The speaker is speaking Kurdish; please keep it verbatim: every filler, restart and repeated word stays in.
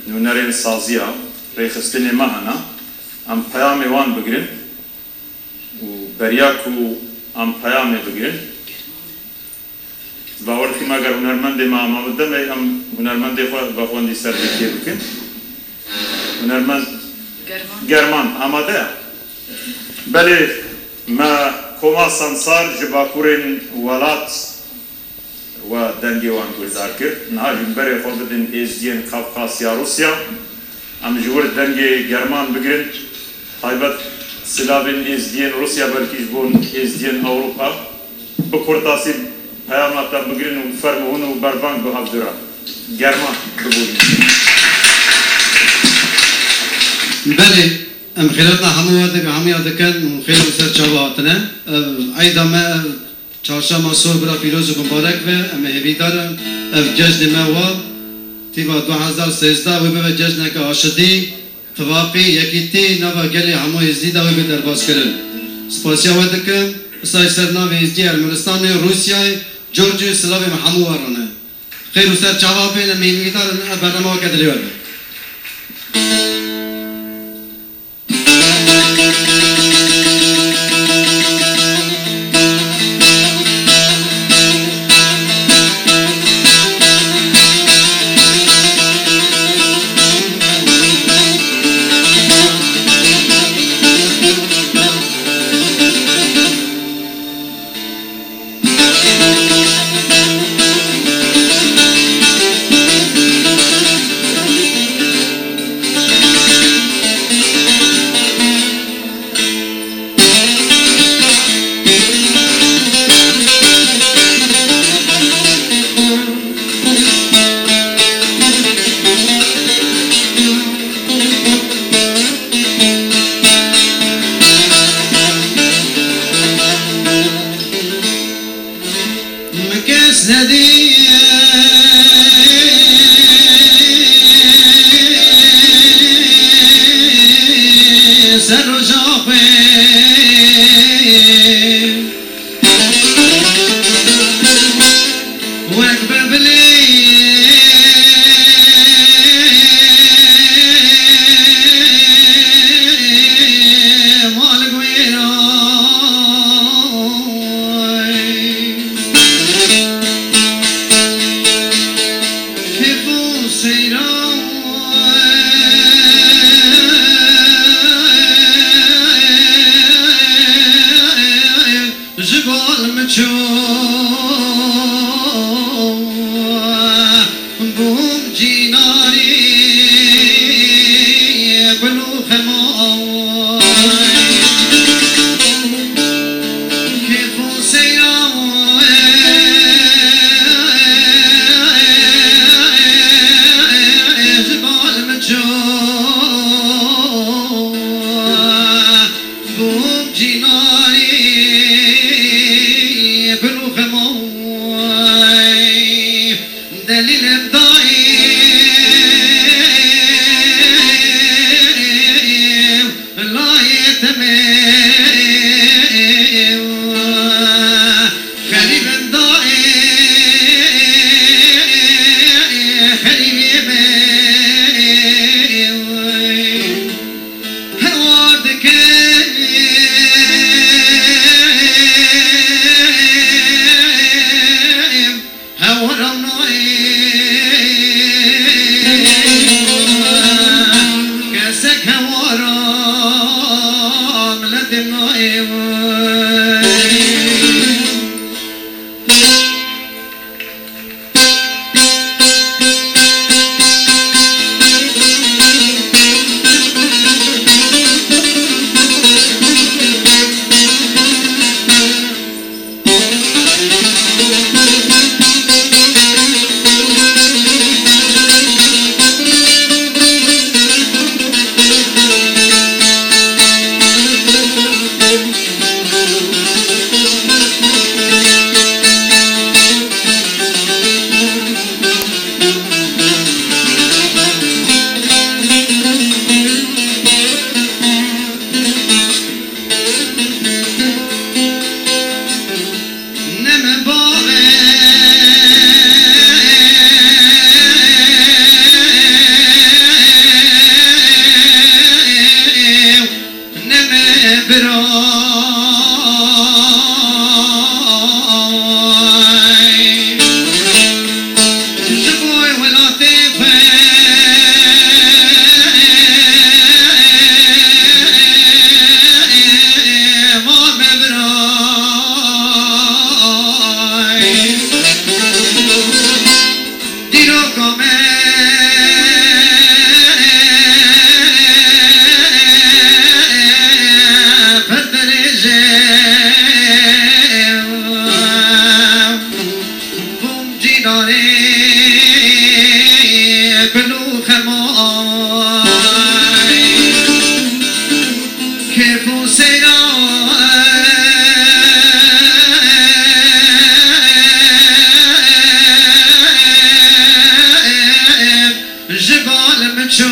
Nûnerên saziya rêxistinê me hene, em peyamê wan bigirin û beriya ku em peyamê bigirin, bawer dikim eger hunermendê me amade me, em hunermendê xwe vexwendî ser vê kê bikin. Hunermend German. German amade ye. Belê, me koma Sansar ji bakurên welat we dengê wan guhdar kir. Niha jî berê xwe bidin êzdiyên Kafkasya Rûsya. Em ji wir dengê German bigirin. Taybet silavên êzdiyên Rûsya, belkî ji bo êzdiyên Ewropa. Bi kurtasî peyama te bigirin û fermo hûn û berbang bi hevdû re. German bibûn. Belê, em xîretna hemû we dik-, hemû ya dikin û xêr û ser çava hatine. Ev eyda me, ev çarşema sor bira pîroz û bimbarek be. Em ê hêvîdar in ev cejnê me wa tîva du hezar sêzdeh wê bibe cejneke aşidî, tifaqî, yekîtî nava gelê hemû Êzidî de wê bê derbas kirin. Spasiya we dikim. Isay ser navê Êzidî Ermenistanê, Rûsyayê, Georgiyê, silavê me hemû we re ne. Xêr û ser çava bên, em hêvîdar in ev bername weke dilê we be. Alem ço